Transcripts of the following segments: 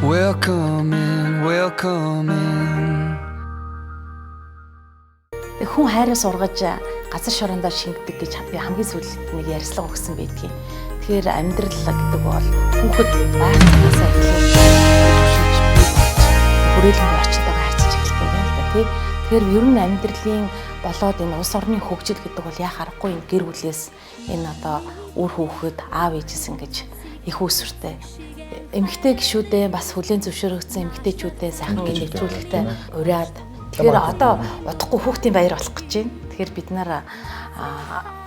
Welcome in, welcome in. Тэг хүн хайраа сургаж газар шорондоо шингэдэг гэж би хамгийн сүүлд нэг ярьслага өгсөн байдгийг. Тэгэхээр амьдрал гэдэг бол хүүхэд байх цагаасаа эхлээд төвшинж бий болж хүрээлэнгүй орчинтойгоо харьцаж эхэлдэг юм л да тий. Тэгэхээр ер нь амьдралын болоод энэ улс орны хөгжил гэдэг бол яах аргагүй энэ гэр бүлээс, энэ одоо үр хүүхэд, аав ээжээс ингэж их үүсвэртэй. Эмэгтэй гишүүдээ, бас хүлээн зөвшөөрөгдсөн эмэгтэйчүүдээ сайхан энэ нэвтрүүлэгтээ уриад. Тэгэхээр одоо удахгүй хүүхдийн баяр болох гэж байна. Тэгэхээр бид нар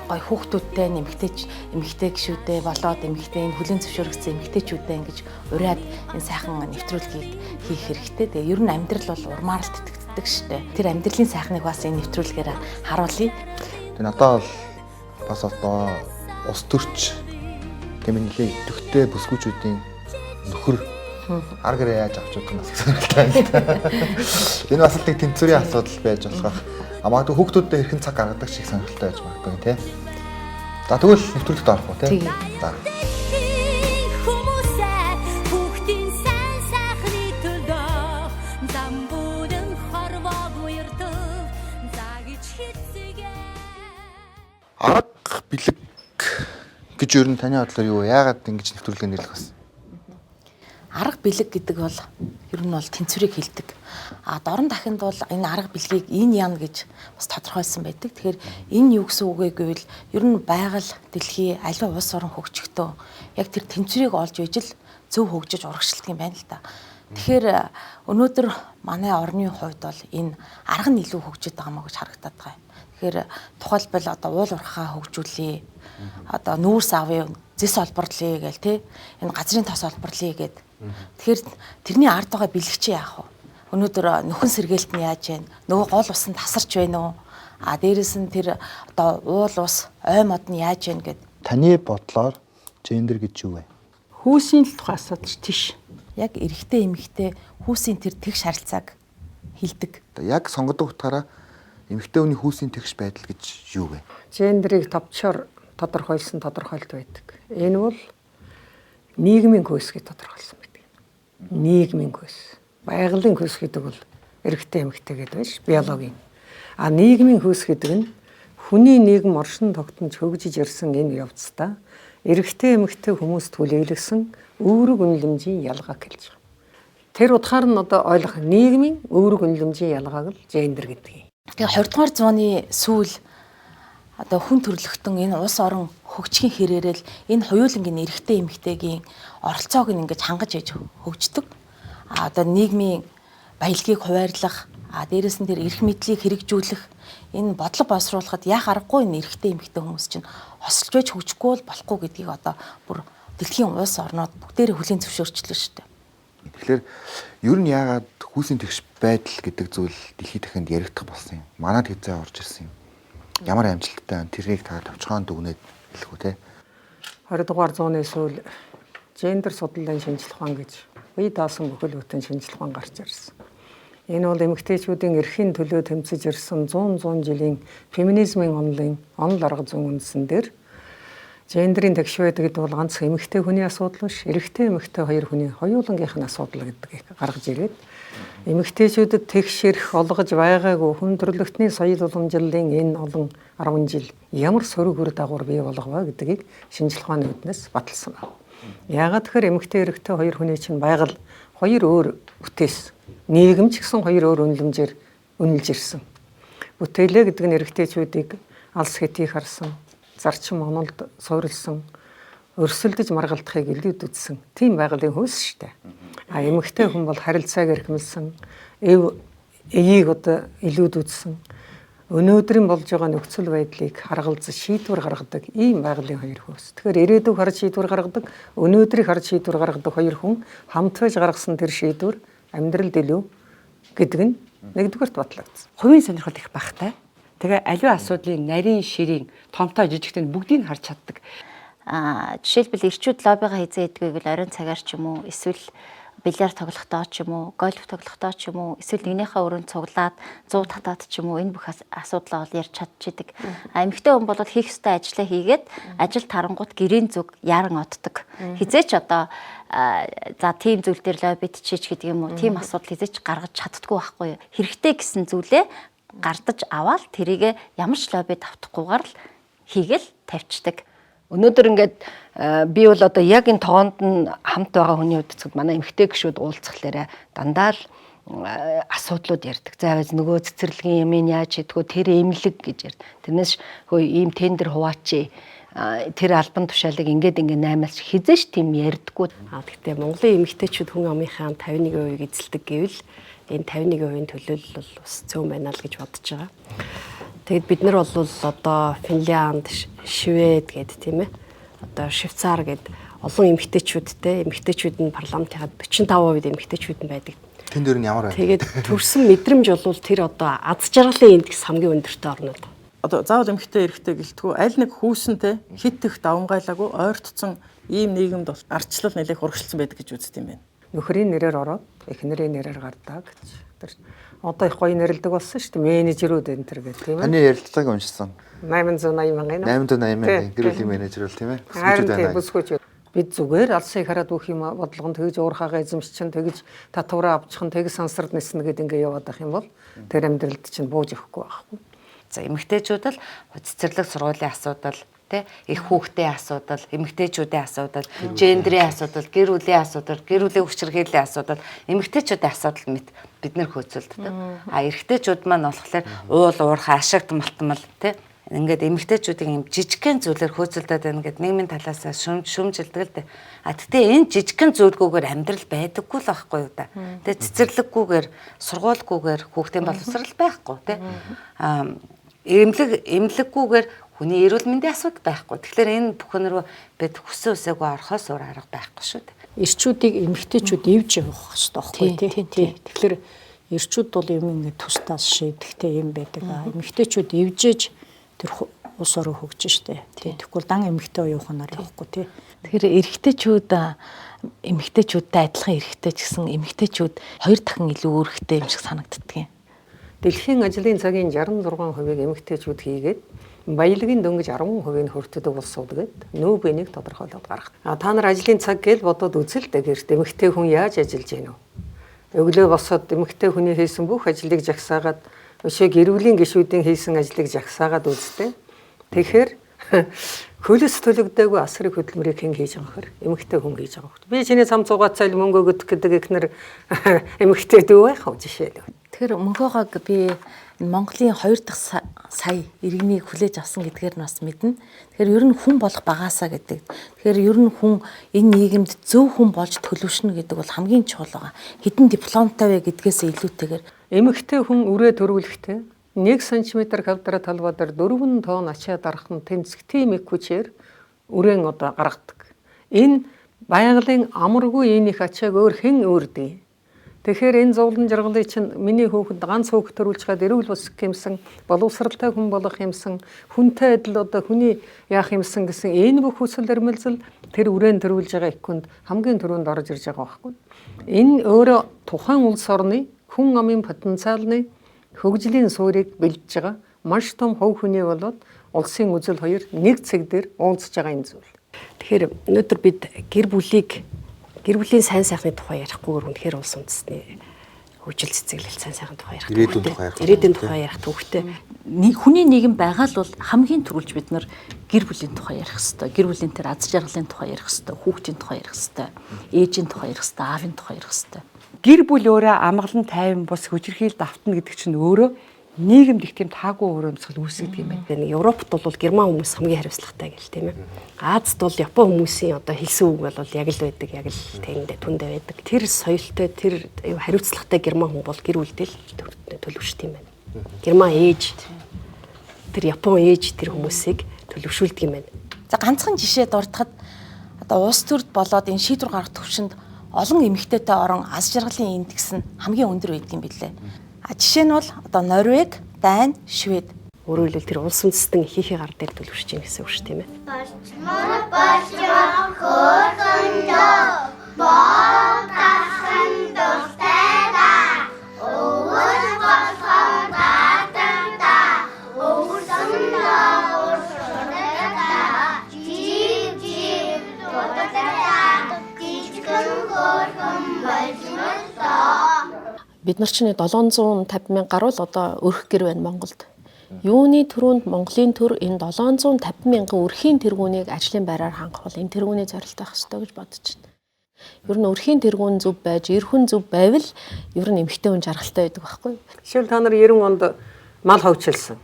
гой хүүхдүүдтэй, эмэгтэйч, эмэгтэй гишүүдээ болоод эмэгтэй, энэ хүлээн зөвшөөрөгдсөн эмэгтэйчүүдээ ингэж уриад энэ сайхан нэвтрүүлгийг хийх хэрэгтэй. Тэгээ ер нь амьдрал бол урмаар л тэтгэдэг штэ. Тэр амьдралын сайхныг бас энэ нэвтрүүлгээр харуулъя. Тэгээ надад бол бас одоо улс төрч, тийм, нэлээ идэвхтэй бүсгүүчүүдийн нөхөр ар гэрээ яаж авч явах нь бас сонирхолтой байна л да. Энэ бас л нэг тэнцвэрийн асуудал байж болох. А магадгүй хүүхдүүдэд хэрхэн цаг гаргадаг шиг сонирхолтой байж магадгүй, тий. За, тэгвэл нэвтрүүлэгт орох уу, тий? За. Хүмүүсээ хүүхдийн сайн сайхны төлөө зам бүрэн хорвоог уярдав за гэж хэцгээ. Арга билэг гэж ер нь таны бодлоор юу вэ? Яагаад ингэж нэвтрүүлэг нэрлэх вэ? Арга билэг гэдэг бол ер нь бол тэнцвэрийг хэлдэг. А дорн дахинд бол энэ арга билгийг инь ян гэж бас тодорхойлсон байдаг. Тэгэхээр энэ юу гэсэн үг вэ гэвэл ер нь байгаль, дэлхий, аливаа улс орон хөгжихдээ яг тэр тэнцвэрийг олж ижил зөв хөгжиж урагшилдаг юм байна л да. Тэгэхээр өнөөдөр манай орны хувьд бол энэ арга нь илүү хөгжиж байгаа маа гэж харагдаад байгаа юм. Тэгэхээр тухайлбал одоо уул уурхаа хөгжүүлье. Одоо нүүрс авъя, зэс олборлоё гээл те. Энэ газрын тос олборлоё гэд. Тэгэхээр тэрний ард байгаа бэлэг чи яах вэ? Өнөөдөр нөхөн сэргээлт нь яаж вэ? Нөгөө гол ус нь тасарч байна уу? А дээрэс нь тэр одоо уул ус, ой мод нь яаж вэ гэд. Таны бодлоор гендер гэж юу вэ? Хүйсийн л тухай асуудал тийш. Яг эрэгтэй, эмэгтэй хүүсийн тэр тэгш харилцааг хилдэг. Яг сонгодог утгаараа эмэгтэй хүний хүүсийн тэгш байдал гэж юу вэ? Гендерийг товчоор тодорхойлсон тодорхойлт байдаг. Энэ бол нийгмийн хүйс гэж тодорхойлсон байдаг. Нийгмийн хүйс. Байгалийн хүйс гэдэг бол эрэгтэй, эмэгтэй гэдэг байж биологийн. А нийгмийн хүйс гэдэг нь хүний нийгэм оршин тогтнож хөгжиж ирсэн энэ явцдаа эрэгтэй, эмэгтэй хүмүүст хүлээлгэсэн үүрэг үнэлэмжийн ялгааг хэлж байгаа. Тэр утгаар нь одоо ойлгох нийгмийн үүрэг үнэлэмжийн ялгааг л гендер гэдэг юм. Тэгээ 20 дугаар зууны сүүл одоо хүн төрөлхтөн, энэ улс орон хөгжихийн хэрээрэл энэ хоёулангийн эрэгтэй, эмэгтэйгийн оролцоог нь ингэж хангаж яж хөгждөг. А одоо нийгмийн баялагийг хуваарлах, а дээрэс нь тэр эрх мэдлийг хэрэгжүүлэх, энэ бодлого боловсруулахад яах аргагүй энэ эрэгтэй, эмэгтэй хүмүүс чинь хосолж байж хөгжихгүй бол болохгүй гэдгийг одоо бүр дэлхийн улс орнууд бүгдээрээ хүлээн зөвшөөрчлөө шүү дээ. Тэгэхээр ер нь яагаад хүүсийн тэгш байдал гэдэг зүйл дэлхийд дахинд яригдах болсон юм? Манад хэзээ орж ирсэн юм? Ямар амжилттай байна? Тэрнийг та товчхон дүгнээд хэлэх үү, те? 20 дугаар зууны сүүл гендер судлалын шинжлэх ухаан гэж бие даасан бүхэл бүтэн шинжлэх ухаан гарч ирсэн. Энэ бол эмэгтэйчүүдийн эрхийн төлөө тэмцэж ирсэн 100 100 жилийн феминизмын онолын онол арга зүйн үндсэн дээр гендерийн тэгш байдаг гэдэг бол ганц эмэгтэй хүний асуудал биш, эрэгтэй, эмэгтэй хоёр хүний хоёулангийнх нь асуудал гэдгийг гаргаж ирээд эмэгтэйчүүдэд тэгш эрх олгож байгаагүй хүн төрөлхтний соёл уламжлалын энэ олон 10 жил ямар сөрөг үр дагавар бий болгов гэдгийг шинжлэх ухааны үүднээс баталсан байна. Яагаад тэгэхээр эмэгтэй, эрэгтэй хоёр хүний чинь байгаль хоёр өөр бүтээс, нийгэм ч гэсэн хоёр өөр үнэлэмжээр үнэлж ирсэн. Бүтээлээ гэдэг нь эрэгтэйчүүдийг алс хэтийг харсан, зарчим онолд суурилсан, өрсөлдөж маргалдахыг илүүд үзсэн тийм байгалийн хүйс шүү дээ. А эмэгтэй хүн бол харилцааг эрхэмлсэн, эв эгийг одоо илүүд үзсэн, өнөөдрийн болж байгаа нөхцөл байдлыг харгалзаж шийдвэр гаргадаг ийм байгалийн хоёр хүйс. Тэгэхээр ирээдүйг харж шийдвэр гаргадаг, өнөөдрийг харж шийдвэр гаргадаг хоёр хүн хамт байж гаргасан тэр шийдвэр амьдралд илүү гэдэг нь нэгдүгээрт батлагдсан. Хувийн сонирхол их багтай. Тэгээ аливаа асуудлын нарийн ширийн, томтой жижигтэй бүгдийг харж чаддаг. А жишээлбэл, эрчүүд лоббигаа хэзээ хийдэг вэ гэвэл оройн цагаар ч юм уу, эсвэл бильярд тоглохдоо ч юм уу, гольф тоглохдоо ч юм уу, эсвэл нэгнийхээ өрөөнд цуглаад 100 татаад ч юм уу энэ бүх асуудлаа бол ярьж чадчихэдэг. А эмэгтэй хүн бол хийх ёстой ажлаа хийгээд ажил тарангууд гэрийн зүг яран оддог. Хизээч одоо за тийм зүйл дээр лоббит чийч гэдэг юм уу, тийм асуудал хизээч гаргаж чаддгүй байхгүй юу. Хэрэгтэй гэсэн зүйлээ гардаж аваад тэрийг ямар ч лобби давтахгүйгээр л хийгээл тавьчихдаг. Өнөөдөр ингээд би бол одоо яг энэ тогоонд нь хамт байгаа хүний хувьд манай эмэгтэй гишүүд уулзхалаараа дандаа л асуудлууд ярьдаг. За нөгөө цэцэрлэгийн юм яаж хийдгүү тэр эмнэлэг гэж ярьд. Тэрнээс хөө ийм тендер хуваачи тэр албан тушаалыг ингээд ингээд наймаас хизээш тийм ярьдгүү. А тэгтээ Монголын эмэгтэйчүүд хүн амынхаа 51%-ийг эзэлдэг гэвэл энэ 51%-ийн төлөөлөл бол бас цөөн байна л гэж бодож байгаа. Тэгэд бид нар бол одоо Финлянд, Швед гэд тийм ээ. Одоо Швейцар гэд олон эмэгтэйчүүдтэй, эмэгтэйчүүд нь парламентынхаа 45% эмэгтэйчүүд нь байдаг. Тэнд өөр нь ямар байна? Тэгээд төрсэн мэдрэмж бол тэр одоо аз жаргалын индекс хамгийн өндөртэй орнод. Одоо заавал эмэгтэй эрэгтэй гэлтгүү аль нэг хүүсэнтэй хит их давамгайлаагүй ойртцсон ийм нийгэмд бол ардчлал нэлээх урагшилсан байдаг гэж үздэг юм байна. Нөхрийн нэрээр ороод эхнэрийн нэрээр гардаг гэж. Тэр одоо их гоё нэрлэдэг болсон шүү дээ. Менежерүүд энэ төр гэх тийм ээ. Таны ярилцлагыг уншсан. 880 мянган. 880 мянган гэр бүлийн менежер бол тийм ээ. Бүсгүүчүүд байна. Бүсгүүчүүд. Бид зүгээр алсыг хараад бүх юм бодлогон тэгж уурхаагаа эзэмшчин тэгж татвараа авчихын тэгж сансард ниснэ гэд ингээ яваад ах юм бол тэр амьдралд чинь бууж өгөхгүй байхгүй. За эмэгтэйчүүд л цэцэрлэг сургуулийн асуудал тэ их хүүхдийн асуудал, эмэгтэйчүүдийн асуудал, гендрийн асуудал, гэр бүлийн асуудал, гэр бүлийн хүчирхийллийн асуудал, эмэгтэйчүүдийн асуудал мэт бид нэр хөөцөлддөг. А эрэгтэйчүүд маань болохоор уул уурхай, ашигт малтмал тэ ингээд эмэгтэйчүүдийн юм жижигхэн зүйлээр хөөцөлдөд байна гэд нийгмийн талаас шүмжилдэг л дээ. А тэгтээ энэ жижигхэн зүйлгүйгээр амьдрал байдаггүй л байхгүй юу да. Тэгээ цэцэрлэггүйгээр, сургуулгүйгээр хүүхдийн боловсрал байхгүй тэ. А эмнэлэггүйгээр хүний эрүүл мэндийн асуудал байхгүй. Тэгэхээр энэ бүхэн рүү бид хүссэн үсээгүй орохоос өөр арга байхгүй шүү дээ. Эрчүүдийг эмэгтэйчүүд эвж явах хэрэгтэй байхгүй тий. Тэгэхээр эрчүүд бол юм ингээд тусдаас шийдэхтэй юм байдаг. Эмэгтэйчүүд эвжээж тэр улс орон хөгжин штэ. Тий. Тэгэхгүй дан эмэгтэй оюуханаар явахгүй тий. Тэгэхээр эрэгтэйчүүд эмэгтэйчүүдтэй адилхан эрэгтэй ч гэсэн эмэгтэйчүүд хоёр дахин илүү үүрэгтэй юм шиг санагддаг юм. Дэлхийн ажлын цагийн 66%-ийг эмэгтэйчүүд хийгээд баялагын дөнгөж 10% нь хүртдэг улсууд гээд нүүбэнийг тодорхойлоод гаргах. А та нар ажлын цаг гээл бодоод үзэл дээ гэрт эмэгтэй хүн яаж ажиллаж гин үү? Өглөө босоод эмэгтэй хүний хийсэн бүх ажлыг жагсаагаад өшөө гэр бүлийн гишүүдийн хийсэн ажлыг жагсаагаад үзтээ. Тэгэхээр хөлөс төлөгдөөгүй асрыг хөдөлмөрийг хэн хийж байгаа хөр? Эмэгтэй хүн хийж байгаа хөр. Би чиний цам цугаацайл мөнгө өгөх гэдэг ихнэр эмэгтэй дүү байх уу жишээлбэл. Тэгэхээр мөнхөөгөөг би Монголын 2 дахь сая иргэнийг хүлээж авсан гэдгээр нь бас мэднэ. Тэгэхээр ер нь хүн болох багаасаа гэдэг. Тэгэхээр ер нь хүн энэ нийгэмд зөв хүн болж төлөвшнө гэдэг бол хамгийн чухал байгаа. Хэдэн дипломтой вэ гэдгээс илүүтэйгээр эмэгтэй хүн үрээ төрүүлэхдээ 1 см квадрат талбай дээр 4 тонн ачаа дарах нь тэмцэх тийм их хүчээр үрээн одоо гаргадаг. Энэ байгалийн амаргүй энэ их ачааг өөр хэн өөрдөг. Тэгэхээр энэ зовлон жаргалыг чинь миний хүүхэд ганц хүүхэд төрүүлж хаад эрүүл босох юмсан, боловсралтай хүн болох юмсан, хүнтэй адил одоо хүний яах юмсан гэсэн энэ бүх хүсэл эрмэлзэл тэр үрээн төрүүлж байгаа их хүнд хамгийн түрүүнд орж ирж байгаа байхгүй. Энэ өөрөө тухайн улс орны хүн амын потенциалны хөгжлийн суурийг бэлдэж байгаа маш том хувь хүний болоод улсын үзэл хоёр нэг цэг дээр уулзж байгаа энэ зүйл. Тэгэхээр өнөөдөр бид гэр бүлийг гэр бүлийн сайн сайхны тухай ярихгүйгээр үнэхээр улс үндэстний хөгжил цэцэглэл сайн сайхан тухай ярих. Ирээдүйн тухай ярих. Ирээдүйн тухай ярих төвхтэй. Хүний нийгэм байгаа л бол хамгийн түрүүлж бид нар гэр бүлийн тухай ярих хэвээр. Гэр бүлийн тэр аз жаргалын тухай ярих хэвээр, хүүхдийн тухай ярих хэвээр, ээжийн тухай ярих хэвээр, аавын тухай ярих хэвээр. Гэр бүл өөрөө амгалан тайван бус хүчирхийлэлд автна гэдэг чинь өөрөө нийгэмд их тийм таагүй өрөөмсгөл үүсгэдэг юм байна. Нэг Европт бол герман хүмүүс хамгийн хариуцлагатай гэл тийм ээ. Азад бол Япон хүмүүсийн одоо хэлсэн үг бол яг л байдаг, яг л тэндэ түндэ байдаг. Тэр соёлтой, тэр хариуцлагатай герман хүн бол гэр бүлдээ л төлөвшдөг юм байна. Герман ээж тэр Япон ээж тэр хүмүүсийг төлөвшүүлдэг юм байна. За ганцхан жишээ дурдахад одоо улс төрд болоод энэ шийдвэр гаргах төвшөнд олон эмэгтэйтэй орон аз жаргалын индекс нь хамгийн өндөр байдаг юм билээ. А жишээ нь бол одоо Норвег, Дани, Швед. Өөрөөр хэлбэл тэр улс үндэстэн ихийнхээ гар дээр төлөвшөж гин гэсэн үг шүү тийм ээ. Болчмор болчмор хөөрхөндөө боо тасхан Болжмоллоо. Бид нар чинь 750 мянга гаруй л одоо өрх гэр байна Монголд. Юуны түрүүнд Монголын төр энэ 750 мянган өрхийн тэргүүнийг ажлын байраар хангах бол энэ тэргүүний зорилт байх ёстой гэж бодож байна. Ер нь өрхийн тэргүүн зөв байж, эр хүн зөв байвал ер нь эмэгтэй хүн жаргалтай байдаг байхгүй юу? Жишээл та нар 90 онд мал ховчилсан.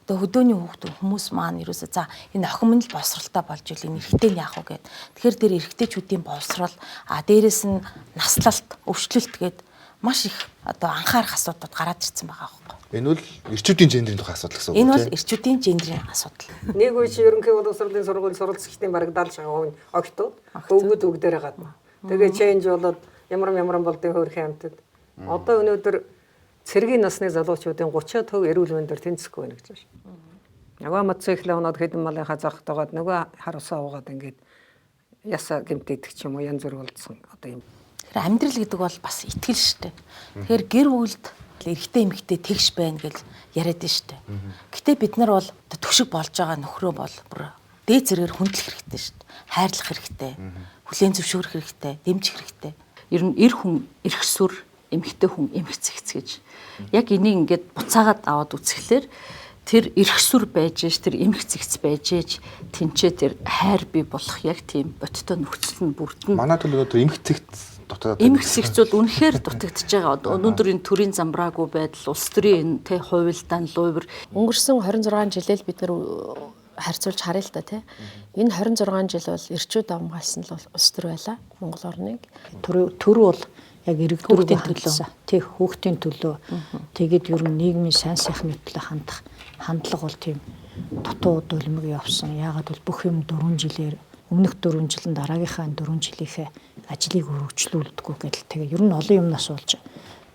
Одоо хөдөөний хүүхдүүд хүмүүс маань ерөөсөө за энэ охин минь л боловсралтай болж ийл энэ эрэгтэй нь яах вэ гэд. Тэгэхээр тэр эрэгтэйчүүдийн боловсрал а дээрэс нь наслалт, өвчлөлт гэд маш их одоо анхаарах асуудлууд гараад ирсэн байгаа байхгүй. Энэ бол эрчүүдийн гендрийн тухай асуудал гэсэн үг Энэ бол эрчүүдийн гендрийн асуудал. Нэг үе чи ерөнхий боловсролын сургууль суралцагчдын бараг 70 шахуу огтуд өвгөд өгдөрэ гадна. Тэгээ ченж болоод ямар ямар болдын хөөрхөн амьтад. Одоо өнөөдөр цэргийн насны залуучуудын 30% эрүүл мэндээр тэнцэхгүй байна гэж байна. Нөгөө мотоциклээ унаад хэдэн малынхаа захтайгаад нөгөө харусаа уугаад ингээд ясаа гэмтээдэг ч юм уу янз бүр болдсон одоо юм. Тэгэхээр амьдрал гэдэг бол бас итгэл шүү дээ. Тэгэхээр гэр бүлд эрэгтэй эмэгтэй тэгш байна гэж яриад нь шүү дээ. Гэтэ бид нар бол түшиг болж байгаа нөхрөө бол бүр дээд зэрэгээр хүндлэх хэрэгтэй шүү дээ. Хайрлах хэрэгтэй. Хүлээн зөвшөөрөх хэрэгтэй, дэмжих хэрэгтэй. Ер нь эр хүн эрх сүр, эмэгтэй хүн эмх зэгц гэж. Яг энийг ингээд буцаагаад аваад үзэхлээр тэр эрх сүр байж ээж тэр эмх зэгц байж ээж тэнцээ тэр хайр бий болох яг тийм бодтой нөхцөл нь бүрдэнэ. Манай төл өнөөдөр эмх зэгц дутагдаад Эмх зэгц бол үнэхээр дутагдж байгаа. Өнөөдөр энэ төрийн замбраагүй байдал, улс төрийн энэ тэ хувилдаан луйвар өнгөрсөн 26 жилээ л бид нар харьцуулж харъя л да тий. Энэ 26 жил бол эрчүүд давмгаалсан л улс төр байлаа Монгол орныг. Төр бол яг иргэдүүрийн Хүүхдийн төлөө. төлөө. Тэг хүүхдийн төлөө. Тэгээд ер нь нийгмийн сайн сайхны төлөө хандах хандлага бол тийм дутуу дулмиг явсан. Яагаад бол бүх юм 4 жилээр өмнөх 4 жилийн дараагийнхаа 4 жилийнхээ ажлыг өргөжлүүлдэггүй гэдэл тэгээ ер нь олон юмнаас болж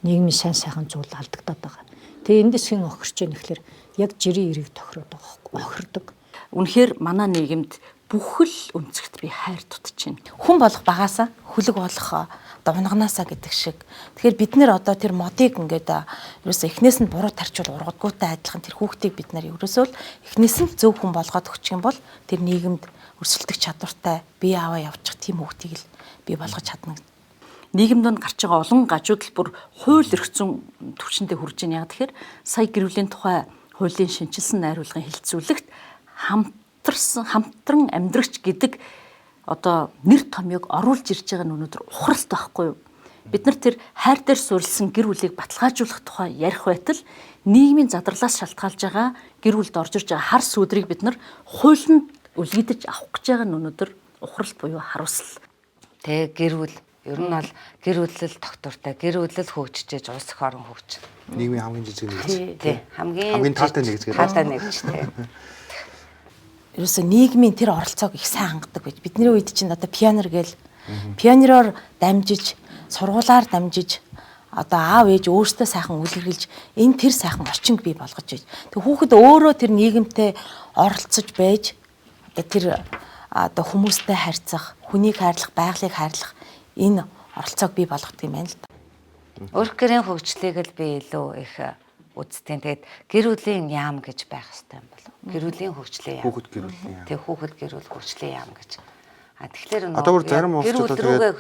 нийгмийн сайн сайхан зүйл алдагдаад байгаа. Тэгээ эндээс хэн охирч яах гэхээр яг жирийн эрэг тохироод байгаа байхгүй охирдог. Үнэхээр манай нийгэмд бүхэл өнцөгт би хайр дутж байна. Хүн болох багаасаа хөлөг болох одоо унаганаасаа гэдэг шиг. Тэгэхээр бид нэр одоо тэр модыг ингээд ерөөсөө эхнээс нь буруу тарчвал ургадгүйтэй адилхан тэр хүүхдийг бид нар ерөөсөө л эхнээс нь зөв хүн болгоод өгчих юм бол тэр нийгэмд өрсөлдөх чадвартай бие аваа явчих тийм хүүхдийг л бий болгож чадна. Нийгэм донд гарч байгаа олон гажуудал бүр хууль эрх зүйн түвшиндээ хүрж байна. Яг тэгэхээр сая гэр бүлийн тухай хуулийн шинчилсэн найруулгын хэлэлцүүлэгт хамтарсан хамтран амьдрагч гэдэг одоо нэр томьёог оруулж ирж байгаа нь өнөөдөр ухралт байхгүй юу? Бид нар тэр хайр дээр суурилсан гэр бүлийг баталгаажуулах тухай ярих байтал нийгмийн задарлаас шалтгаалж байгаа гэр бүлд орж ирж байгаа хар сүдрийг бид нар хуулинд үлгийдэж авах гэж байгаа нь өнөөдөр ухралт буюу харуулсал. Тэ гэр бүл ер нь бол гэр бүлэл доктортой гэр бүлэл хөгжиж улс эх орон хөгжиж. Нийгмийн хамгийн жижиг нэгж. Тий. Хамгийн хамгийн таатай нэгж гэдэг. Таатай нэгж тий. Ерөөсөө нийгмийн тэр оролцоог их сайн хангадаг байж. Бидний үед чинь одоо пионер гээл пионероор дамжиж, сургуулаар дамжиж одоо аав ээж өөртөө сайхан үлгэрхэлж энэ тэр сайхан орчинг бий болгож байж. Тэг хүүхэд өөрөө тэр нийгэмтэй оролцож байж одоо тэр одоо хүмүүстэй харьцах, хүнийг хайрлах, байгалыг хайрлах энэ оролцоог бий болгодог юм байна л да. Өрх гэрийн хөгжлийг л би илүү их үзтیں۔ Тэгээд гэр бүлийн яам гэж байх хэрэгтэй юм болов. Гэр бүлийн хөгжлийн яам. Хүүхэд гэр бүлийн яам. Тэг хүүхэд гэр бүл хөгжлийн яам гэж. А тэгэхээр Одоо бүр зарим гэр улсчууд бүл рүүгээ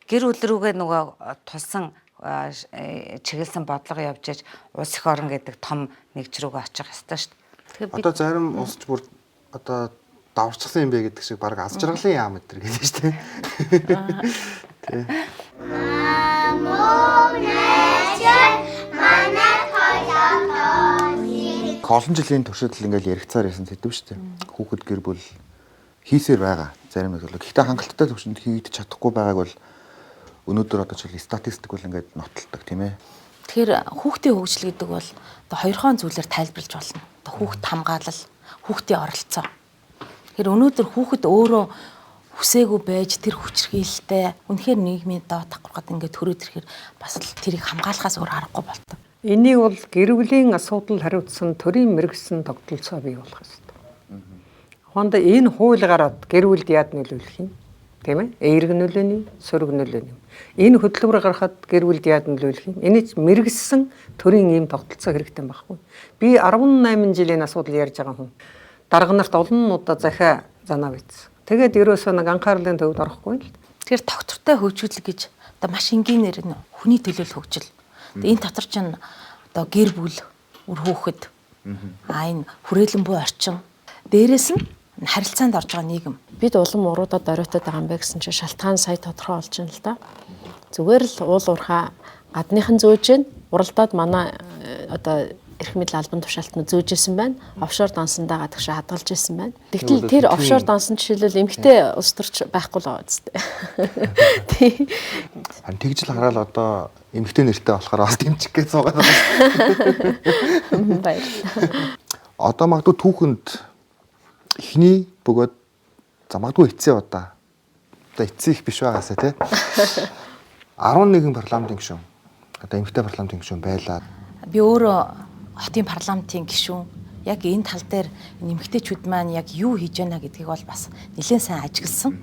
гэр бүл рүүгээ нөгөө тулсан чиглэсэн бодлого явж иж улс эх орон гэдэг том нэгж рүүгээ очих ёстой шүү дээ. Одоо зарим улсч бүр одоо даварцсан юм бэ гэдэг шиг баг аз жаргалын яам энэ төр гэдэг шүү дээ. Тэ. Олон жилийн туршид л ингээл яригцаар байсан сэдв шүү дээ. Хүүхэд гэр бүл хийсээр байгаа зарим нэг бол. Гэхдээ хангалттай төвшөнд хийгдэж чадахгүй байгааг бол өнөөдөр одоо жишээл статистик бол ингээд нотолдог тийм ээ. Тэгэхээр хүүхдийн хөгжил гэдэг бол одоо хоёрхон зүйлээр тайлбарлаж болно. Одоо хүүхд хамгаалал, хүүхдийн оролцоо. Тэгэхээр өнөөдөр хүүхэд өөрөө хүсээгүй байж тэр хүчирхийлэлтэй үнэхээр нийгмийн доод давхаргад ингээд төрөөд ирэхээр бас л тэрийг хамгаалахаас өөр аргагүй болдог. Энийг бол гэр бүлийн асуудал хариуцсан төрийн мэргэсэн тогтолцоо бий болох ёстой. Ухаанд энэ хууль гараад гэр бүлд яад нөлөөлөх юм? Тийм ээ? Эерэг нөлөөний, сөрөг нөлөөний. Энэ хөтөлбөр гаргахад гэр бүлд яад нөлөөлөх юм? Энэ ч мэргэсэн төрийн ийм тогтолцоо хэрэгтэй байхгүй. Би 18 жилийн асуудал ярьж байгаа хүн. Дарга нарт олон удаа захиа занаа бичсэн. Тэгээд ерөөсөө нэг анхаарлын төвд орохгүй л. Тэгэхээр тогтвортой хөгжил гэж одоо маш энгийнээр нь хүний төлөөлөл хөгжил. Энэ дотор чинь одоо гэр бүл, үр хүүхэд, энэ хүрээлэн буй орчин, дээрэс нь харилцаанд орж байгаа нийгэм. Бид улам уруудад дөрөйтөд байгаа юм бэ гэсэн чинь шалтгаан сая тодорхой болж байна л да. Зүгээр л уул уурхаа гадныхан зөөж гин уралдаад манай одоо эрх мэдэл албан тушаалтнууд зөөж исэн байна. Офшор дансандаа гадагшаа хадгалж исэн байна. Тэгтэл тэр офшор дансан жишээлбэл эмэгтэй улс төрч байхгүй л байгаа зү. Тий. Харин тэгж л хараад одоо эмэгтэй нэртэй болохоор бас дэмжих гэж суугаад байгаа. Баярлалаа. Одоо магадгүй түүхэнд эхний бөгөөд за магадгүй эцсийн удаа. Одоо эцсийн их биш байгаасаа тий. 11 парламентын гишүүн. Одоо эмэгтэй парламентын гишүүн байлаа. Би өөрөө хотын парламентын гишүүн. Яг энэ тал дээр эмэгтэйчүүд маань яг юу хийж байна гэдгийг бол бас нэлээд сайн ажигласан.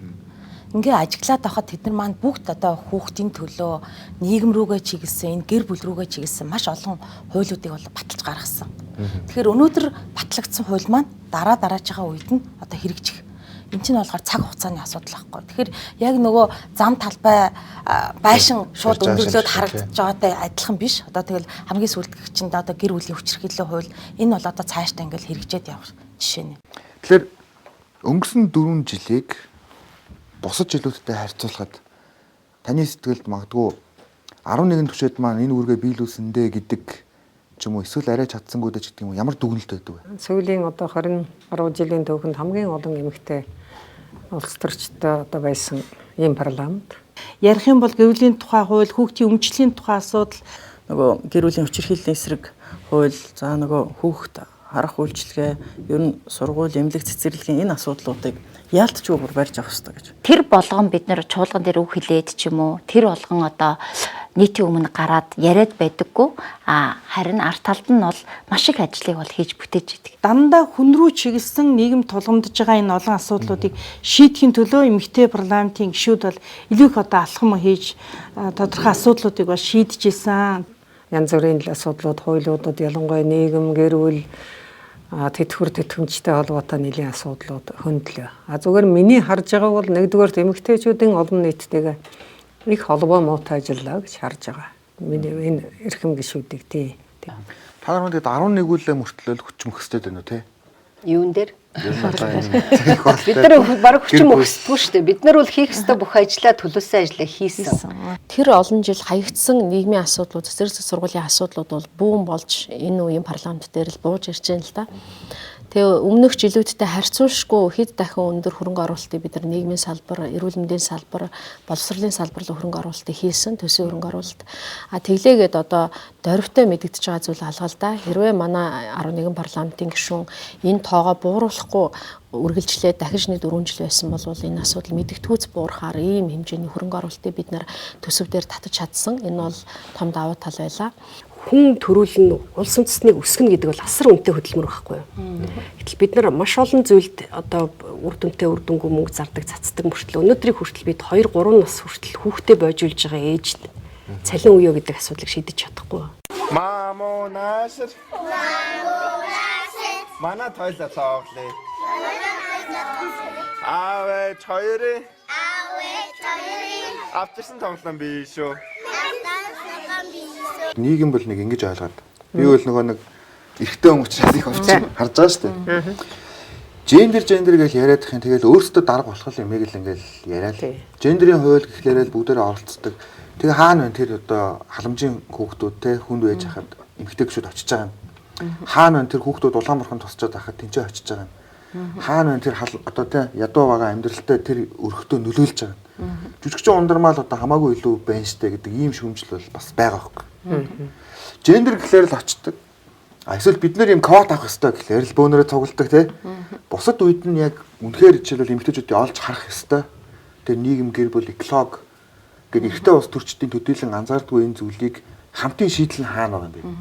Ингээ ажиглаад байхад тэд нар маань бүгд одоо хүүхдийн төлөө нийгэм рүүгээ чиглэсэн, энэ гэр бүл рүүгээ чиглэсэн маш олон хуулиудыг бол баталж гаргасан. Тэгэхээр өнөөдөр батлагдсан хууль маань дараа дараачийнхаа үед нь одоо хэрэгжих. Энэ чинь болохоор цаг хугацааны асуудал байхгүй. Тэгэхээр яг нөгөө зам талбай байшин шууд өндөрлөөд харагдаж байгаатай адилхан биш. Одоо тэгэл хамгийн сүүлд гэх чинь одоо гэр бүлийн хүчирхийллийн хууль энэ бол одоо цаашдаа ингээл хэрэгжээд явах жишээ нэ. Тэгэхээр өнгөрсөн 4 жилийг бусад жилүүдтэй харьцуулахад таны сэтгэлд магадгүй 11 түвшээд маань энэ үүргээ биелүүлсэндээ гэдэг ч юм уу эсвэл арай чадсангүй дэ ч гэдэг юм уу ямар дүгнэлт байдаг вэ? Сүүлийн одоо 20 гаруй жилийн түүхэнд хамгийн олон эмэгтэй улс төрчтэй одоо байсан ийм парламент. Ярих юм бол гэр бүлийн тухай хууль, хүүхдийн өмчлөлийн тухай асуудал, нөгөө гэр бүлийн хүчирхийллийн эсрэг хууль, за нөгөө хүүхд харах үйлчилгээ, ер нь сургууль, эмнэлэг цэцэрлэгийн энэ асуудлуудыг яалтчгүй бүр барьж авах хэрэгтэй гэж. Тэр болгон бид нэр чуулган дээр үг хэлээд ч юм уу, тэр болгон одоо нийтийн өмнө гараад яриад байдаггүй. А харин арт талд нь бол маш их ажлыг бол хийж бүтээж идэг. Дандаа хүн рүү чиглэсэн нийгэм тулгамдж байгаа энэ олон асуудлуудыг шийдэхин төлөө эмэгтэй парламентын гишүүд бол илүү их одоо алхам хийж тодорхой асуудлуудыг бол шийдэж исэн. Янз бүрийн л асуудлууд, хуулиудад ялангуяа нийгэм, гэр бүл, тэтгэвэр тэтгэмжтэй холбоотой нэлийн асуудлууд хөндлөө. А зүгээр миний харж байгааг бол нэгдүгээр эмэгтэйчүүдийн олон нийттэйгээ их холбоо муутай ажиллаа гэж харж байгаа. Миний энэ эрхэм гишүүдийг тий. Та нар мэдээд 11 үлээ мөртлөөл хүч мөхсдөд байна уу те? Юун дээр? Бид нар бараг хүчин мөхсдөггүй шүү дээ. Бид нар бол хийх ёстой бүх ажлаа төлөөсөн ажлаа хийсэн. Тэр олон жил хаягдсан нийгмийн асуудлууд, цэцэрлэг сургуулийн асуудлууд бол бүүн болж энэ үеийн парламент дээр л бууж ирж байна л да. Тэгээ өмнөх жилүүдтэй харьцуулшгүй хэд дахин өндөр хөрөнгө оруулалтыг бид нар нийгмийн салбар, эрүүл мэндийн салбар, боловсролын салбар руу хөрөнгө оруулалтыг хийсэн, төсвийн хөрөнгө оруулалт. А тэглээгээд одоо дөрвтэй мэдэгдэж байгаа зүйл алга л да. Хэрвээ манай 11 парламентын гишүүн энэ тоогоо бууруулахгүй үргэлжлээд дахиж нэг 4 жил байсан бол энэ асуудал мэдэгдэхүйц буурахаар ийм хэмжээний хөрөнгө оруулалтыг бид нар төсөв дээр татаж чадсан. Энэ бол том давуу тал байлаа. Хүн төрүүлнэ, улс үндэстнийг өсгөнө гэдэг бол асар үнэтэй хөдөлмөр байхгүй юу. Гэтэл бид нар маш олон зүйлд одоо үр дүнтэй үр дүнгүй мөнгө зардаг, цацдаг мөртлөө өнөөдрийг хүртэл бид 2 3 нас хүртэл хүүхдээ бойжуулж байгаа ээжд цалин үеэ гэдэг асуудлыг шийдэж чадахгүй. Мамо наашир. Мамо наашир. Манай тойлоо цооглоо. Аавэ хоёрын. Аавэ хоёрын. Авчирсан тоглоом биш үү? Нийгэм бол нэг ингэж ойлгоод. Би бол нөгөө нэг эрэгтэй хүн учраас их орчин харж байгаа шүү дээ. Гендер гендер гэж яриад их юм. Тэгэл өөрсдөө дарга болох юм яг л ингээл яриад. Гендерийн хууль гэхлээрээ л бүгдээрээ оролцдог. Тэгээ хаана вэ тэр одоо халамжийн хүүхдүүд те хүнд байж хахад эмэгтэй гişүүд очиж байгаа юм. Хаана вэ тэр хүүхдүүд улаан бурхан тусчаад байхад тэнцээ очиж байгаа юм. Хаана вэ тэр одоо те ядуу байгаа амьдралтай тэр өрхтөө нөлөөлж байгаа юм. Жүжигчин ундармаал одоо хамаагүй илүү байна штэ гэдэг ийм шүүмжил бол бас байгаа байхгүй. Гендер гэхлээр л очдог. А эсвэл бид нэр юм квот авах ёстой гэхлээр л бөөнөрөө цугладаг те. Бусад үед нь яг үнэхээр жишээлбэл эмэгтэйчүүдийг олж харах ёстой. Тэр нийгэм, гэр бүл, эколог гэдэг эрэгтэй улс төрчдийн төдийлөн анзаардгүй энэ зүйлийг хамтын шийдэл нь хаана байгаа юм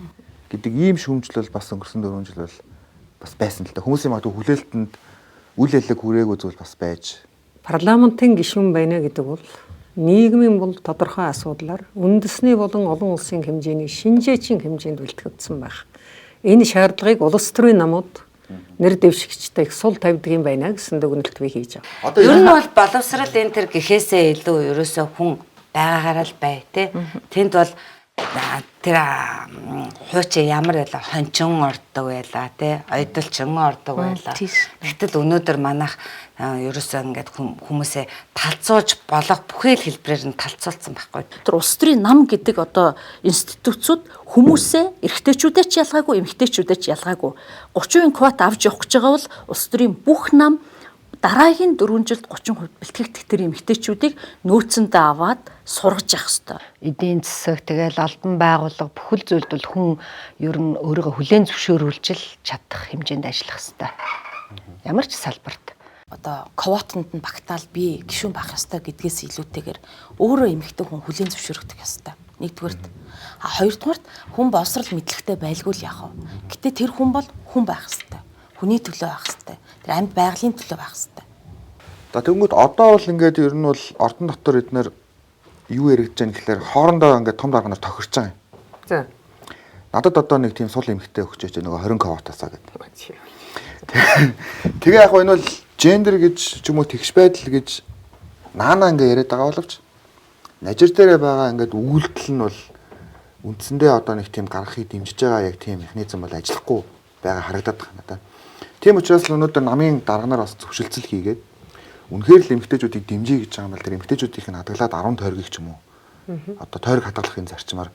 бэ гэдэг ийм шүүмжил бол бас өнгөрсөн 4 жил бол бас байсан л да. Хүмүүсийн магадгүй хүлээлтэнд үл ялэг хүрээгүй зүйл бас байж. Парламентын гишүүн байна гэдэг бол нийгмийн бол тодорхой асуудлаар үндэсний болон олон улсын хэмжээний шинжээчийн хэмжээнд бэлтгэгдсэн байх. Энэ шаардлагыг улс төрийн намууд Нэр дэвшигчтэй их сул тавьдаг юм байна гэсэн дүгнэлт би хийж байгаа. Одоо ер нь бол боловсрал энэ төр гэхээсээ илүү ерөөсөө хүн байгаагаараа л бай тэ. Тэнд бол тэр хуучин ямар байла хончин ордог байла тэ, ойдолчин ордог байла. Гэтэл өнөөдөр манайх ерөөсөө ингээд хүмүүсээ талцуулж болох бүхэл хэлбэрээр нь талцуулсан байхгүй. Тэр улс төрийн нам гэдэг одоо институцүүд хүмүүсээ эрэгтэйчүүдээ ч ялгаагүй, эмэгтэйчүүдээ ч ялгаагүй 30% квот авч явах гэж байгаа бол улс төрийн бүх нам дараагийн 4 жилд 30% бэлтгэгдэх тэр эмэгтэйчүүдийг нөөцөндөө аваад сургаж явах ёстой. Эдийн засаг тэгэл албан байгууллага бүхэл зүйлд бол хүн ер нь өөрийгөө хүлээн зөвшөөрүүлж л чадах хэмжээнд ажиллах ёстой. Ямар ч салбарт. Одоо квотанд нь багтаал би гишүүн байх ёстой гэдгээс илүүтэйгээр өөрөө эмэгтэй хүн хүлээн зөвшөөрөх ёстой. Нэгдүгээрт. А хоёрдугаарт хүн боловсрал мэдлэгтэй байлгүй л яах вэ? Гэтэ тэр хүн бол хүн байх ёстой. Хүний төлөө байх ёстой. Тэр амьд байгалийн төлөө байх ёстой. За тэгэнгүүт одоо бол ингээд ер нь бол ордон дотор эднэр юу яригдж байгаа гэхлээр хоорондоо ингээд том дарга нар тохирч байгаа юм. За. Надад одоо нэг тийм сул эмэгтэй өгчөөч нөгөө 20 квотасаа гэдэг. Тэгээ яг энэ бол гендер гэж ч юм уу тэгш байдал гэж наана ингээ яриад байгаа боловч нажир дээрээ байгаа ингээд үйлдэл нь бол үндсэндээ одоо нэг тийм гаргахыг дэмжиж байгаа яг тийм механизм бол ажиллахгүй байгаа харагдаад байна надад. Тийм учраас л өнөөдөр намын дарга нар бас зөвшөлтсөл хийгээд үнэхээр л эмэгтэйчүүдийг дэмжиж гэж байгаа юм бол тэр эмэгтэйчүүдийг нь хадгалаад 10 тойргийг ч юм уу одоо тойрог хадгалахын зарчмаар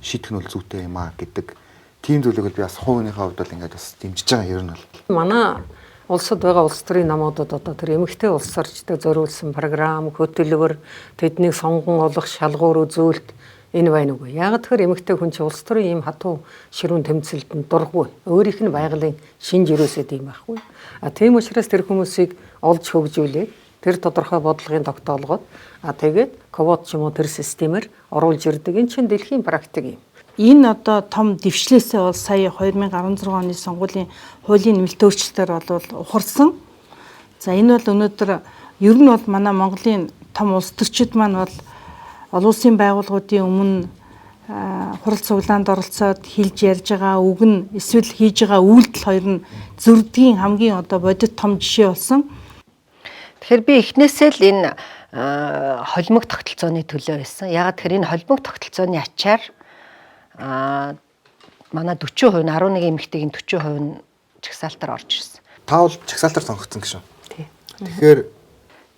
шийдэх нь бол зүйтэй юм а гэдэг тийм зүйлийг би бас хувийнхээ хувьд бол ингээд бас дэмжиж байгаа юм бол. Манай улсад байгаа улс төрийн намуудад одоо тэр эмэгтэй улс орчдод зориулсан програм, хөтөлбөр, тэднийг сонгон олох шалгуур үзүүлэлт энэ байна үгүй. Яг тэгэхээр эмэгтэй хүн чинь улс төрийн ийм хатуу ширүүн тэмцэлтэнд дургүй. Өөрийнх нь байгалийн шинж ерөөсөө тийм байхгүй. А тийм учраас тэр хүмүүсийг олж хөгжүүлээд тэр тодорхой бодлогын тогтоолгоод а тэгээд квот ч юм уу тэр системээр оруулж ирдэг. Энэ чинь дэлхийн практик юм. Энэ одоо том дэвшлээсээ бол сая 2016 оны сонгуулийн хуулийн нэмэлт өөрчлөлтөөр бол ухарсан. За энэ бол өнөөдөр ер нь бол манай Монголын том улс төрчид маань бол олон улсын байгууллагуудын өмнө хурал цуглаанд оролцоод хэлж ярьж байгаа үг нь эсвэл хийж байгаа үйлдэл хоёр нь зөрдгийн хамгийн одоо бодит том жишээ болсон. Тэгэхээр би эхнээсээ л энэ холимог тогтолцооны төлөө байсан. Ягаад тэгэхээр энэ холимог тогтолцооны ачаар манай 40% нь 11 эмэгтэйгийн 40% нь жагсаалтаар орж ирсэн. Та бол жагсаалтаар сонгогдсон гişүн. Тий. Тэгэхээр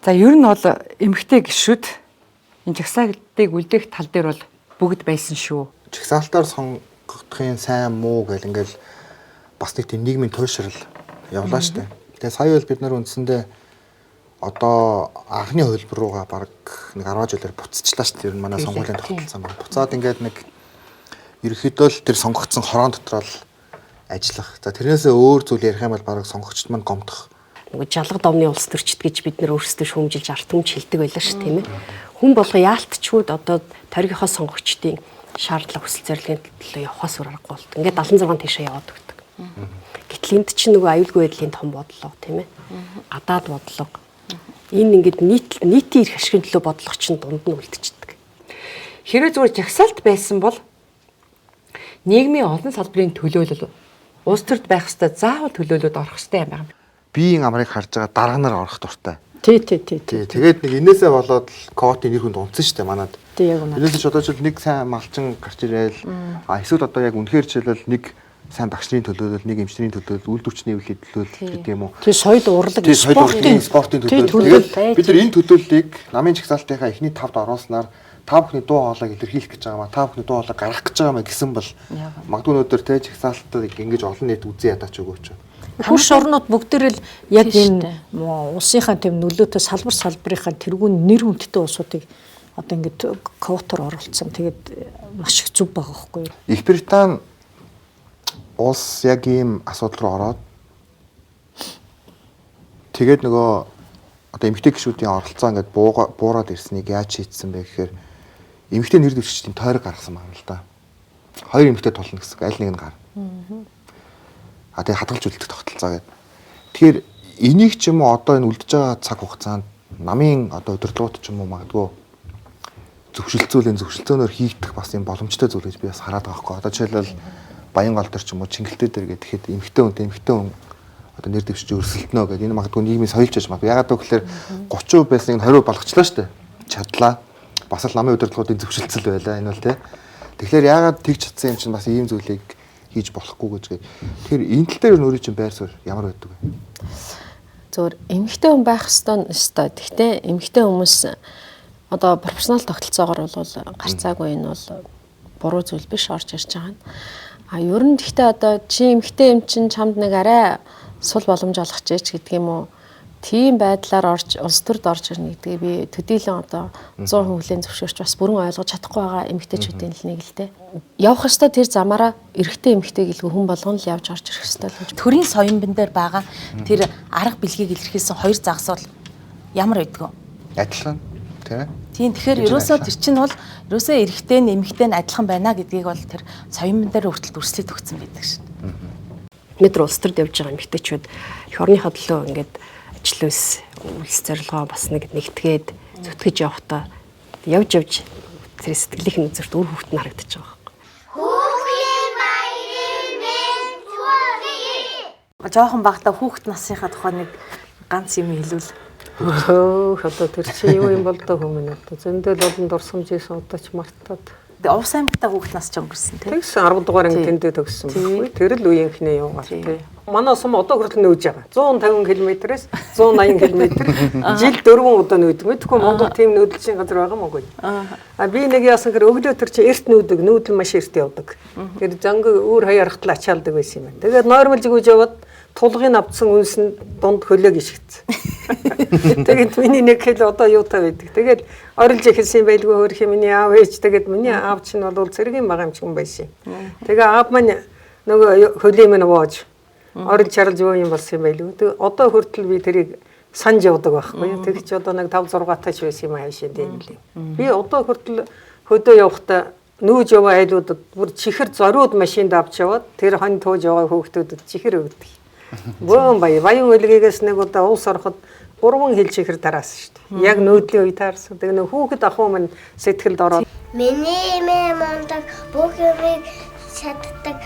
за ер нь бол эмэгтэй гişүүд энэ жагсаалтыг үлдээх тал дээр бол бүгд байсан шүү. Жагсаалтаар сонгогдохын сайн муу гэл ингээл бас нэг тийм нийгмийн туйшрал явлаа штэ. Тэгээ сая бол бид нар үндсэндээ одоо анхны хувилбар руугаа баг нэг 10 жилээр буцчихлаа штэ. Ер нь манай сонгуулийн тогтолцоо баг. Буцаад ингээд нэг ерөнхийдөө л тэр сонгогдсон хорон дотор л ажиллах. За тэрнээсээ өөр зүйл ярих юм бол бараг сонгогчд мань гомдох. Нөгөө жалга домны улс төрчд гэж бид нэр өөрсдөө шүүмжилж арт түмж хэлдэг байлаа ш тийм ээ. Хүн болго яалтчгүй одоо тойргийнхоо сонгогчдын шаардлага хүсэл зорилгын төлөө явахаас өөр аргагүй болт. Ингээд 76 тийшээ яваад өгдөг. Гэтэл энд чинь нөгөө аюулгүй байдлын том бодлого тийм ээ. Гадаад бодлого. Энэ ингээд нийтийн эрх ашигын төлөө бодлого чинь дунд нь үлдчихдэг. Хэрвээ зүгээр жагсаалт байсан бол нийгмийн олон салбарын төлөөлөл улс төрд байх ёстой заавал төлөөлөлд орох ёстой юм байна. Биеийн амрыг харж байгаа дарга нар орох дуртай. Тий. Тэгээд нэг энээсээ болоод квотын нэр хүнд унтсан шүү дээ манад. Тий яг үнэ. Энээсээ ч одоо жишээл нэг сайн малчин гарч ирээл а эсвэл одоо яг үнэхээр жишээлбэл нэг сайн багшны төлөөлөл, нэг эмчний төлөөлөл, үйлдвэрчний эвлэлийн төлөөлөл гэдэг юм уу. Тий соёл урлаг, спортын төлөөлөл. Тэгээд бид нар энэ төлөөллийг намын жагсаалтынхаа эхний тавд оруулснаар та бүхний дуу хоолойг илэрхийлэх гэж байгаа маа, та бүхний дуу хоолойг гаргах гэж байгаа маа гэсэн бол магадгүй өнөөдөр те жагсаалтыг ингэж олон нийт үзэн ядаач өгөөч. Хөрш орнууд бүгдээрээ л яг энэ улсынхаа тийм нөлөөтэй салбар салбарынхаа тэргүүн нэр хүндтэй улсуудыг одоо ингэж квотоор оруулсан. Тэгээд маш их зүв байгаа байхгүй юу? Их Британи улс яг ийм асуудал руу ороод тэгээд нөгөө одоо эмэгтэй гишүүдийн оролцоо ингээд буураад ирснийг яаж шийдсэн бэ гэхээр эмэгтэй нэр дэвшигчдийн тойрог гаргасан байна л да. Хоёр эмэгтэй тулна гэсэн аль нэг нь гар. А тэгээ хадгалж үлдэх тогтолцоо гэдэг. Тэгэхээр энийг ч юм уу одоо энэ үлдэж байгаа цаг хугацаанд намын одоо удирдлагууд ч юм уу магадгүй зөвшөлтөөнөөр хийгдэх бас юм боломжтой зүйл гэж би бас хараад байгаа байхгүй. Одоо жишээлбэл Баянгол дээр ч юм уу Чингэлтэй дээр гэхэд эмэгтэй хүнтэй эмэгтэй хүн одоо нэр дэвшиж өрсөлдөнө гэдэг энэ магадгүй нийгмийн соёлч байж магадгүй. Ягаад гэвэл 30% байсныг нь 20% болгочлоо шүү дээ. Чадлаа. Бас л намын удирдлагуудын зөвшөлтсөл байлаа энэ бол тий. Тэгэхээр яагаад тэгж чадсан юм чинь бас ийм зүйлийг хийж болохгүй гэж гээд. Тэгэхээр энэ тал дээр өөрийн чинь байр суурь ямар байдаг вэ? Зөвөр эмэгтэй хүн байх ёстой ёстой. Гэхдээ эмэгтэй хүмүүс одоо профессионал тогтолцоогоор бол гарцаагүй энэ бол буруу зүйл биш орж ирж байгаа нь. А ер нь гэхдээ одоо чи эмэгтэй юм чинь чамд нэг арай сул боломж олгоч гэдэг юм уу? Тийм байдлаар орж улс төрд орж ирнэ гэдгийг би төдийлөн одоо 100% хүлээн зөвшөөрч бас бүрэн ойлгож чадахгүй байгаа эмэгтэйчүүдийн л нэг л дээ. Явах ёстой тэр замаараа эрэгтэй эмэгтэй гэлгүй хүн болгоно л явж орж ирэх ёстой л гэж. Төрийн соён бин дээр байгаа тэр арга билгийг илэрхийлсэн хоёр загас бол ямар байдг вэ? Адилхан тийм ээ. Тийм, тэгэхээр ерөөсөө тэр чинь бол ерөөсөө эрэгтэй нь эмэгтэй нь адилхан байна гэдгийг бол тэр соён бин дээр хүртэл дүрслээд өгсөн байдаг шин. Өнөөдөр улс төрд явж байгаа эмэгтэйчүүд эх орныхоо төлөө ингээд ажил үйлс үйлс зорилгоо бас нэг нэгтгээд зүтгэж явахдаа явж явж тэр сэтгэлийнх нь үзэрт үр хөвгт нь харагдаж байгаа байхгүй. Хүүхдийн баярын мэнд хүргэе. Жохон багтаа хүүхд насынхаа тухай нэг ганц юм хэлвэл. Хөөх одоо тэр чи юу юм бол доо хүмүүн одоо зөндөл олон дурсамж ийсэн одоо ч мартаад. Увс аймагта хүүхд нас ч өнгөрсөн тийм. Тэгсэн 10 дугаар анги тэндээ төгссөн байхгүй. Тэр л үеийнхнээ юугаар тийм. Манай сум одоо хүртэл нөөж байгаа. 150 км-ээс 180 км жил 4 удаа нөөдөг. Мэдхгүй Монгол тийм нүүдэлчин газар байгаа юм уу? А би нэг яасан гэхээр өглөө тэр чи эрт нүүдэг, нүүдэл маш эрт явдаг. Тэр занг өөр хаяархтал ачаалдаг байсан юм байна. Тэгээд нойрмолж гүйж яваад тулгын авдсан үнс нь дунд хөлөөг ишигдсэн. Тэгээд миний нэг хэл одоо юутай байдаг. Тэгээд орилж эхэлсэн байлгүй хөөрх юм миний аав ээж. Тэгээд миний аав чинь бол цэргийн байгаа юм чинь байсан юм. Тэгээ аав маань нөгөө хөлийн минь воож орилж чарлж юу юм болсон юм байлгүй. Тэгээд одоо хүртэл би тэрийг санаж явдаг байхгүй. Тэг чи одоо нэг 5 6 тач байсан юм аашаа тийм лээ. Би одоо хүртэл хөдөө явахдаа нүүж яваа айлуудад бүр чихэр зориуд машинд авч яваад тэр хонь тууж яваа хүүхдүүдэд чихэр өгдөг. Бөөн баян баян өлгийгээс нэг удаа улс ороход 3 хил чихэр тараасан шүү дээ. Яг нүүдлийн үе таарсан. Тэгээ нөх хүүхэд ахуу минь сэтгэлд ороод Миний эмээ мундаг бүх юмыг чаддаг.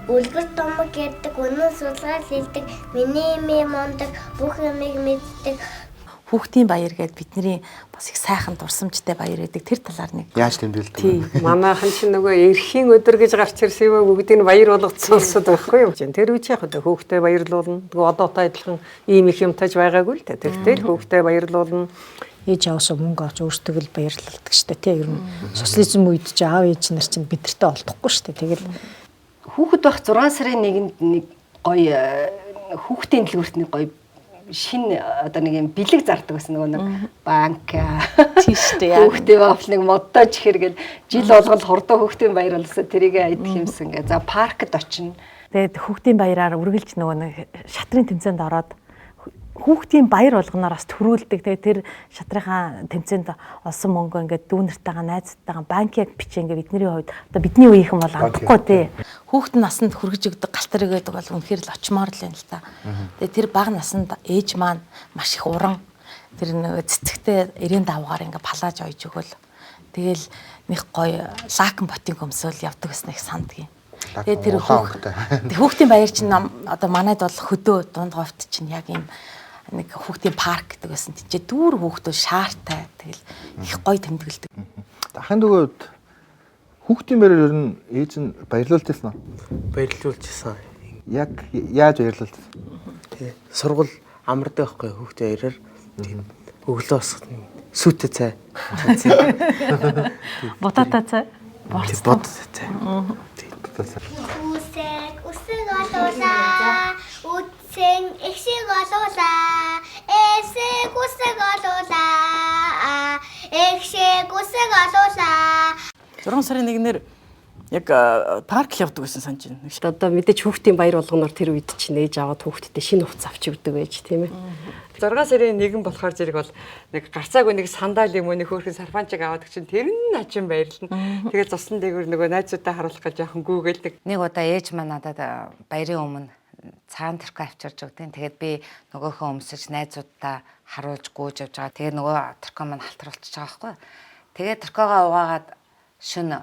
Үлгэр домог ярьдаг, үнэн судалгаа хэлдэг. Миний эмээ мундаг бүх юмыг мэддэг. Хүүхдийн баяр гээд бидний бас их сайхан дурсамжтай баяр байдаг. Тэр талаар нэг яаж тэмдэглэдэг вэ? Манайхан чинь нөгөө эрхийн өдөр гэж гарч ирсэн юм бүгдийг нь баяр болгоцсон улсад байхгүй юм чинь. Тэр үеч яг одоо хүүхдээ баярлуулна. Тэгээ одоотой адилхан ийм их юм таж байгаагүй л дээ. Тэгтэл хүүхдээ баярлуулна. Ээж аваасаа мөнгө авч өөртөө л баярлалдаг штэ тий. Ер нь социализм үед чи аав ээж нар чинь бидэртэй олдохгүй штэ. Тэгэл хүүхэд байх 6 сарын нэгэнд нэг гоё хүүхдийн дэлгүүрт нэг гоё шинэ одоо нэг юм бэлэг зардаг байсан нөгөө нэг банк тийм шүү дээ. Хүүхдийн вафл нэг модтой чихэр гэл жил болгол хурдан хүүхдийн баяр болсон тэрийг идэх юмсан гэ. За паркд очино. Тэгээд хүүхдийн баяраар үргэлж нөгөө нэг шатрын тэмцээнд ороод хүүхдийн баяр болгоноор бас төрүүлдэг. Тэгээд тэр шатрынхаа тэмцээнд олсон мөнгө ингээд дүүнэртэйгээ найзтайгаа банк яг бичээ ингээд бидний хувьд одоо бидний үеийнхэн бол амтахгүй тий. Хүүхд насанд хүргэж өгдөг галтар өгöd бол үнэхээр л очимоор л юм л та. Тэгээд тэр бага насанд ээж маань маш их уран тэр нөгөө цэцэгтэй 90 давгаар ингээд палааж ойж өгөөл. Тэгэл нэг гоё лакн ботинг өмсөөл явдаг гэсэн их сандгийн. Тэгээд тэр хүүхдийн баяр чинь одоо манайд бол хөдөө дунд говьт чинь яг ийм нэг хүүхдийн парк гэдэг байсан. Тинчээ дүүр хүүхдүүд шаартай. Тэгэл их гоё тэмдэглэдэг. Ахын дүүгүүд хүүхдийн баяраар ер нь ээж нь баярлуулж байсан уу? Баярлуулж байсан. Яг яаж баярлуулж байсан? Тий. Сургууль амардаг байхгүй хүүхдийн баяраар. Тийм. Өглөө босох сүйтэй цай. Будаатай цай. Бодтой цай. Үсэг үсэг олуулаа. Үтсэн их шиг олуулаа. Эсэг үсэг олуулаа. Их шиг үсэг олуулаа. 6 сарын 1-ээр яг парк л явдаг байсан санаж байна. Одоо мэдээж хүүхдийн баяр болгоноор тэр үед чинь ээж аваад хүүхдтэй шинэ хувцас авч өгдөг байж тийм ээ. 6 сарын 1 болохоор зэрэг бол нэг гарцаагүй нэг сандал юм уу нэг хөөрхөн сарфанчиг аваад чинь тэр нь начин баярлна. Тэгээд цусан дээгүүр нөгөө найзуудаа харуулах гэж яхан гүүгээл нэг. Нэг удаа ээж маань надад баярын өмнө цагаан тэрхүү авчирч өгдөг. Тэгээд би нөгөөхөө өмсөж найзуудаа харуулж гүйж явж байгаа. Тэгээд нөгөө тэрхүү маань халтруулчихж байгаа байхгүй. Тэгээд тэрхүүгээ угаагаад шөнө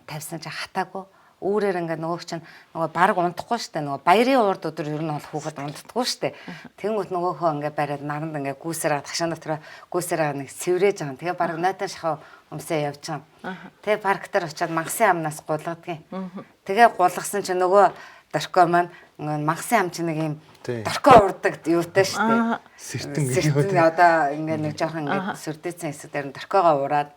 тавьсан чинь хатаагүй. Үүрээр ингээ нөгөөх чинь нөгөө бараг унтахгүй штэ, нөгөө баярын урд өдөр ер нь бол хүүхэд унтдаггүй штэ. Тэнгүүт нөгөөхөө ингээ бариад наранд ингээ гүйсээр тагшаан дотор гүйсээр нэг сэврээж байгаа. Тэгээ бараг нойтон шахав өмсөө явж байгаа. Тэгээ парк дээр очиад мангасын амнаас гулгадгийн. Тэгээ гулгасан чинь нөгөө доркой маань мангасын ам чинь нэг юм доркой урдаг юутай штэ. Сэртэн одоо ингээ нэг жоохон ингээ сүрдээцэн хэсэг дээр нь доркойгоо ураад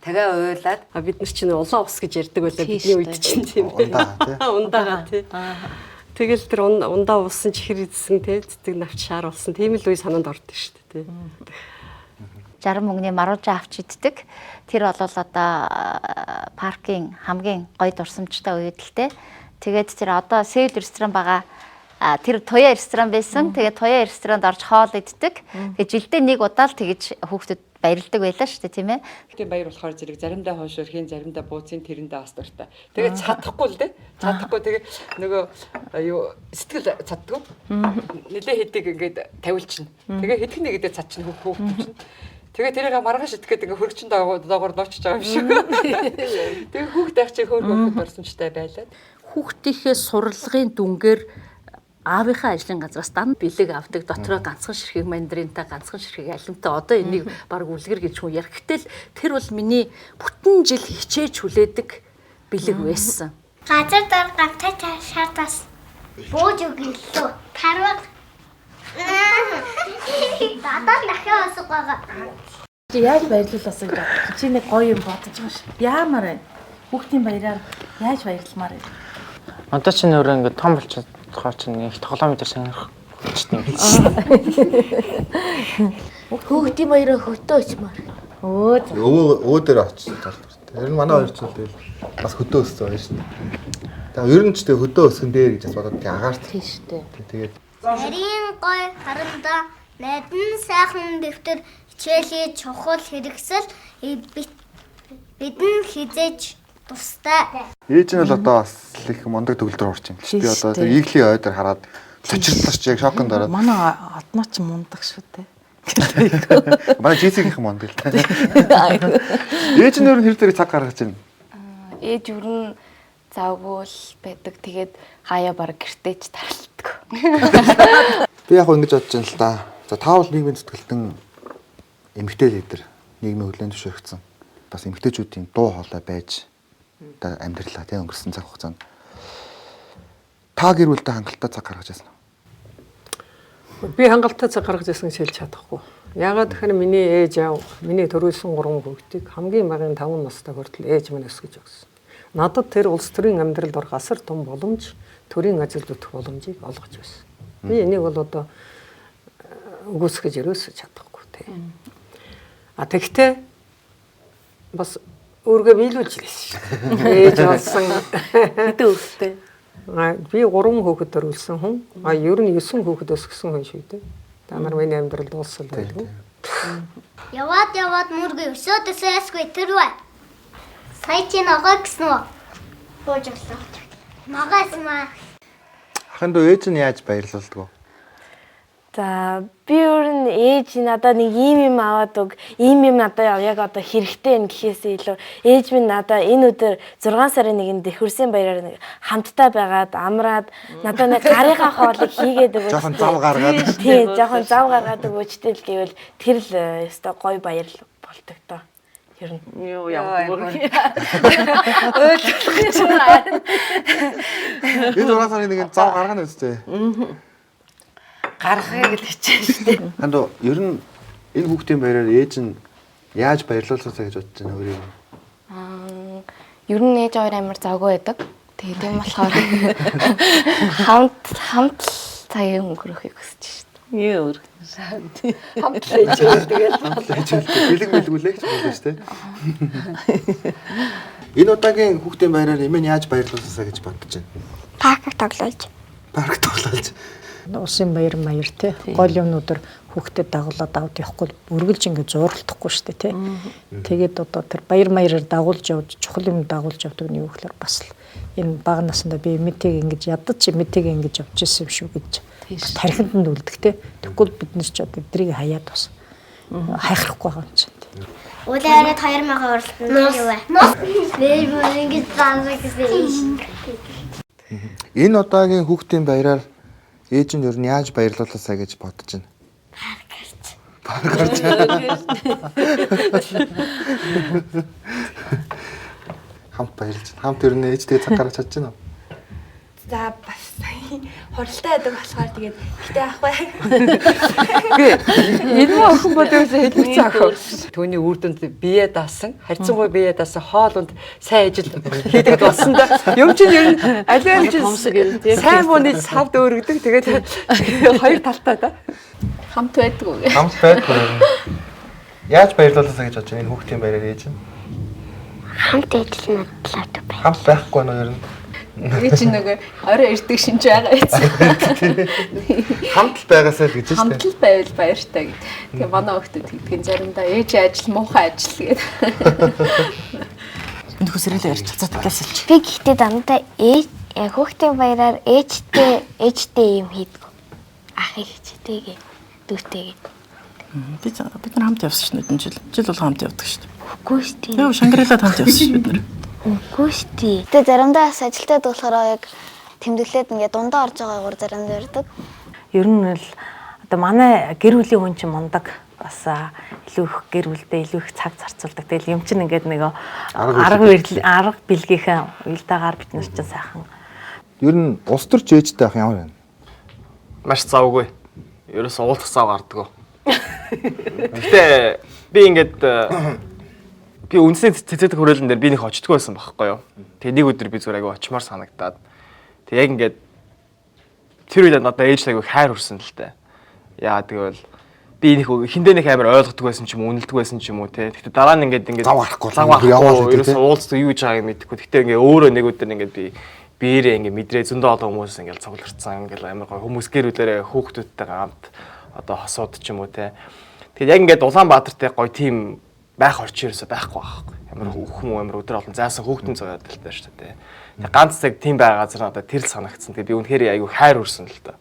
тэгээ уйлаад бид нар чинь улаан ус гэж ярьдаг байлаа бидний үед чинь тийм ээ. Ундаага тий. Тэгэл тэр ундаа уусан чихэр идсэн тий, цэцэг навч шаар болсон тийм л үе санаанд ордог шүү дээ тий. 60 мөнгөний маруужаа авч иддэг. Тэр бол одоо паркийн хамгийн гоё дурсамжтай үед л дээ. Тэгээд тэр одоо Сеул ресторан байгаа. Тэр Туяа ресторан байсан. Тэгээд Туяа ресторанд орж хоол иддэг. Тэгээд жилдээ нэг удаа л тэгэж хүүхдүүд баярлдаг байлаа шүү дээ, тийм ээ. Хүүхдийн баяр болохоор зэрэг заримдаа хойш өрхийн, заримдаа бууцын, тэрэндээ бас дуртай. Тэгээд чадахгүй л дээ. Чадахгүй тэгээ нөгөө юу сэтгэл цаддгүй. Нилээ хэдийг ингээд тавилчна. Тэгээ хэдэх нэгэдээ цадчихна хүүхд чинь. Тэгээ тэрийг маргааш итгэхэд ингээ хөргөчн доогоор нуучж байгаа юм шиг. Тэгээ хүүхд байх чи хөөр хөөрхөд дурсамжтай байлаа. Хүүхдийнхээ сурлагын дүнгээр аавынхаа ажлын газраас дан бэлэг авдаг, дотроо ганцхан ширхэг мандаринтай, ганцхан ширхэг алимтай. Одоо энийг баг үлгэр гэж хүн ярих. Гэтэл тэр бол миний бүтэн жил хичээж хүлээдэг бэлэг байсан. Газар дор ганцай шар тас бууж өглөө. Тарваг. Дадаа дахиад осох байгаа. Чи яаж баярлуулаасаа гэж бодчих. Чи нэг гоё юм бодож байгаа ш. Яамаар байна? Хүүхдийн баяраар яаж баярламаар байна? Одоо чи нөрөө ингээд том болчиход чинь их тоглоом дээр сонирх болчихсон юм. Хүүхдийн баяраа хөтөө очмоор. Өө. Өвөө дээр очсон тал. Тэр нь манай хоёр ч тэгэл бас хөдөө өссөн хоёр шүү дээ. Тэгээ ер нь ч тэгээ хөдөө өсгөн дээр гэж бас бодоод тэгээ агаарт. Тийм шүү дээ. Тэгээд нарийн гой харандаа найдан сайхан дэвтэр хичээлийн чухал хэрэгсэл бидэн хизээж тустай. Ээж нь бол одоо бас их мундаг төгөлдөр урч юм л. Би одоо тэр ийглийн ой дээр хараад цочирлооч яг шоконд ороод. Манай одноо ч мундаг шүү дээ. Манай жисигийнхэн мундаг л та. Ээж нь өөр нь хэр зэрэг цаг гаргаж байна? Ээж ер нь завгүй л байдаг. Тэгээд хаяа баг гэртээ ч таралдаг. Би яг ингэж бодож байна л да. За та бол нийгмийн зүтгэлтэн эмэгтэй лидер, нийгмийн хүлээн зөвшөөрөгдсөн. Бас эмэгтэйчүүдийн дуу хоолой байж одоо амьдралаа тийм өнгөрсөн цаг хугацаанд та гэр бүлдээ хангалттай цаг гаргаж байсан уу? Би хангалттай цаг гаргаж байсан гэж хэлж чадахгүй. Яагаад гэхээр миний ээж аав, миний төрүүлсэн 3 хүүхдийг хамгийн багын 5 настай хүртэл ээж минь өсгөж өгсөн. Надад тэр улс төрийн амьдралд орох асар том боломж, төрийн ажил зүтгэх боломжийг олгож байсан. Би энийг бол одоо үгүйсгэж ерөөсөө чадахгүй тийм. А тэгтээ бас өөргөө биелүүлж лээсэн шүү дээ. Ээж болсон. Хэдэн хүүхэдтэй? Би 3 хүүхэд төрүүлсэн хүн. А ер нь 9 хүүхэд өсгсөн хүн шиг дээ. Та нар миний амьдралд дууссан байлгүй. Яваад яваад мөргөө өсөөд өсөөсгүй тэр бай. Сая чи ногоо гэсэн үү? Бууж өглөө. Ногоос маа. Ахын дүү ээж нь яаж баярлуулдаг вэ? За би өөр нь ээж надад нэг ийм юм аваад өг, ийм юм надад яг одоо хэрэгтэй юм гэхээсээ илүү ээж минь надад энэ өдөр 6 сарын 1-нд дэхүрсэн баяраар нэг хамтдаа байгаад амраад надад нэг гарынхаа хоолыг хийгээд өгөөч. Жохон зав гаргаад. Тий, жохон зав гаргаад өгөөчтэй л гэвэл тэр л ёстой гоё баяр болдог тоо. Ер нь. Юу ямар ойлгох гэж байна. Энэ 6 сарын 1-нд зав гаргана үстэй. Гаргахыг л хичээн шүү дээ. Хандуу ер нь энэ хүүхдийн баяраар ээж нь яаж баярлуулсаа гэж бодож байна өөрийг? Ер нь ээж хоёр амар завгүй байдаг. Тэгээ тийм болохоор хамт цагийг өнгөрөхийг хүсэж шүү дээ. Юу өөр. Хамт л ээж хоёр тэгэл хамт ээж хоёр бэлэг бэлгүүлээ гэж болно шүү дээ. Энэ удаагийн хүүхдийн баяраар эмээ нь яаж баярлуулсаа гэж бодож байна? Парк тоглуулж. Парк тоглуулж. Усын баяр маяр тий гол юмнуудаар хүүхдэд дагуулад авд явахгүй үргэлж ингэ зууралдахгүй шүү дээ тий. Тэгээд одоо тэр баяр маяраар дагуулж явж чухал юм дагуулж явдаг нь юу гэхээр бас л энэ бага насндаа би эмээтэйг ингэж ядаж эмээтэйг ингэж явж исэн юм шүү гэж тархинд нь үлдэх тий. Тэгвэл бид нар ч одоо эдрийг хаяад бас хайхрахгүй байгаа юм чинь. Үлээ хараад 2000 уралдана юу вэ? Би бүр ингэж заасан гэсэн. Энэ удаагийн хүүхдийн баяраар ээж нь ер нь яаж баярлуулаасаа гэж бодож байна? Парк орж. Хамт баярлж байна. Хамт ер нь ээжтэйгээ цаг гаргаж чадж байна уу? За бас хуралтай байдаг болохоор тэгээд гэтээ ахгүй. Үгүй энэ охин бол ерөөсөө хэлмэрсэн охин. Түүний үр дүнд бие даасан, харьцангуй бие даасан хоолунд сайн ажил хийдэг болсон да. Юм чинь ер нь аливаа юм чинь сайн мууны савд өөрөгдөг. Тэгээд хоёр талтай да. Хамт байдгүй. Хамт байдгүй. Яаж баярлуулаасаа гэж бодож байна энэ хүүхдийн баяраар ээж нь? Хамт ажил надлаад байна. Хамт байхгүй нь ер нь. Би чинь нөгөө орой ирдэг шинж байгаа гэсэн. Хамт л байгаасаа л гэж шүү дээ. Хамт л байвал баяртай гэд. Тэгээ манай хүүхдүүд тэгдэг нь заримдаа ээжийн ажил муухай ажил гэдэг. Энэ хөсрэлээ ярьж цацаа талаас хэлж. Би гэхдээ дандаа ээж хүүхдийн баяраар ээжтэй юм хийдэг. Ах ихчтэйгээ дүүтэйгээ. Бид нар хамт явсан шнэ энэ жил. Жил болго хамт явдаг шүү дээ. Үгүй шүү дээ. Яа, Шангрилад хамт явсан шүү бид нар. Үгүй шүү дээ. Тэгээ заримдаа бас ажилтаа болохоор яг тэмдэглээд ингээд дундаа орж байгаа гур заримдаа ирдэг. Ер нь л одоо манай гэр бүлийн хүн чинь мундаг бас илүү их гэр бүлдээ илүү их цаг зарцуулдаг. Тэгэл юм чинь ингээд нэг арга бэлгийнхээ уялдаагаар бид нар чинь сайхан. Ер нь улс төрч ээжтэй ах ямар байна? Маш завгүй. Ерөөс уулзах зав гардаггүй. Гэхдээ би ингээд би үндэсний цэцэрлэг хүрээлэн дээр би нэг очдгүй байсан байхгүй юу. Тэгээ нэг өдөр би зүгээр айгүй очимоор санагдаад. Тэгээ яг ингээд тэр үед надад ээж айгүй хайр хүрсэн л дээ. Яа тэгвэл би нэг хиндэ нэг амар ойлгодог байсан ч юм уу, үнэлдэг байсан ч юм уу те. Гэхдээ дараа нь ингээд зав гарахгүй ерөөсөө уулздаг юу гэж байгааг мэдэхгүй. Гэхдээ ингээд өөрөө нэг өдөр ингээд би биерээ ингээд мэдрээ зөндөө олон хүмүүс ингээд цугларцсан ингээд амар гоё хүмүүс гэр бүлээрээ хүүхдүүдтэйгээ хамт одоо хосууд ч юм уу те. Тэгэхээр яг ингээд Улаанбаатартай гоё тийм байх орчин ерөөсөө байхгүй байхгүй. Амар өөх юм амар өдөр олон зайсан хүүхдэн заяад л та шүү дээ. Тэгээ ганц цаг тийм байгаа газар надад тэр л санагдсан. Тэгээ би үнэхээр айгүй хайр хүрсэн л доо.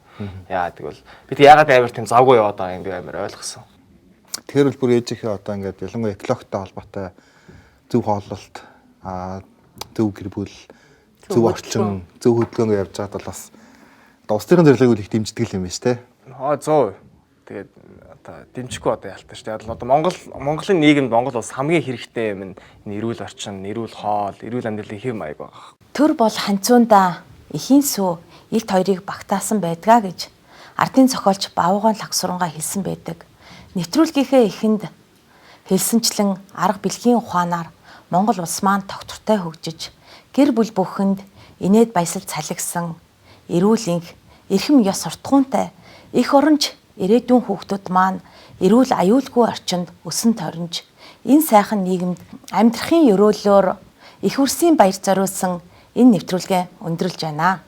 Яа тэгвэл би тэг ягаад амар тийм завгүй яваад байгаа юм би амар ойлгосон. Тэгэхээр бол бүр ээжийнхээ одоо ингээд ялангуяа экологтой холбоотой зөв хооллолт, зөв гэр бүл, зөв орчин, зөв хөдөлгөөн явж байгаад бол бас одоо улс төрийн зорилгыг их дэмждэг юм байна шүү дээ. Аа 100%. Тэгээд одоо дэмжихгүй одоо ялтаа шүү дээ. Одоо Монголын нийгэмд Монгол улс хамгийн хэрэгтэй юм нь энэ эрүүл орчин, эрүүл хоол, эрүүл амьдралын хэв маяг байгаа. Төр бол ханцуунда эхийн сүү илт хоёрыг багтаасан байдгаа гэж ардын зохиолч Бавуугаан Лагсурангаа хэлсэн байдаг. Нэвтрүүлгийнхээ эхэнд хэлсэнчлэн арга бэлгийн ухаанаар Монгол улс маань тогтвортой хөгжиж, гэр бүл бүхэнд инээд баясал цалигсан, эрүүл энх, эрхэм ёс суртахуунтай эх оронч ирээдүйн хүүхдүүд маань эрүүл аюулгүй орчинд өсөн торнж энэ сайхан нийгэмд амьдрахын өрөөлөөр их үрсийн баяр зориулсан энэ нэвтрүүлгээ өндөрлж байна.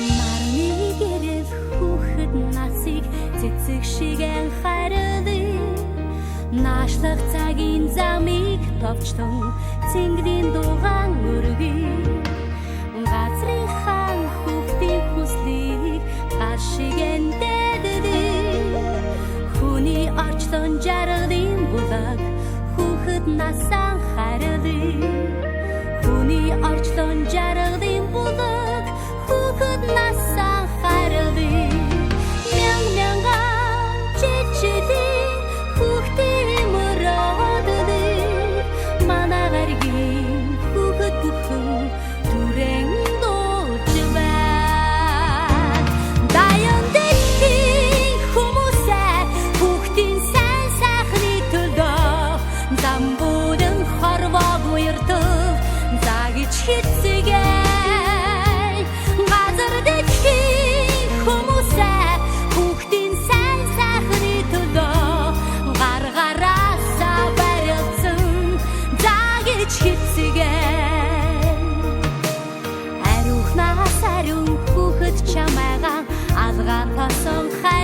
Нарны гэрэл хүүхэд насыг цэцэг шиг анхаарлаа. Наашлах цагийн замыг товчтон цэнгэрийн дугаан өргөе. Газрын хаан хүүхдийн хүслийг гар шиг эндээдээ. Хүний орчлон жаргалын булаг хүүхэд насаа анхаарлаа. Хүний орчлон жаргалын булаг хүүхэд насаа анхаарлаа. Мян мянган жил жилийн хүүхдийн мөрөөдөл манай гаригийн хүүхэд бүхэн түрэн дуулж байна. Даян дэлхийн хүмүүсээ хүүхдийн сайн сайхны төлөө зам бүдэн хорвоог уяртав за гэж хэцгээ. Газар дэлхийн хүмүүсээ хүүхдийн сайн сайхны төлөө гар гараасаа барилцсан за гэж хэцгээ. Ариухнаас ариун хүүхэд чамайгаа алгаан тосон хайр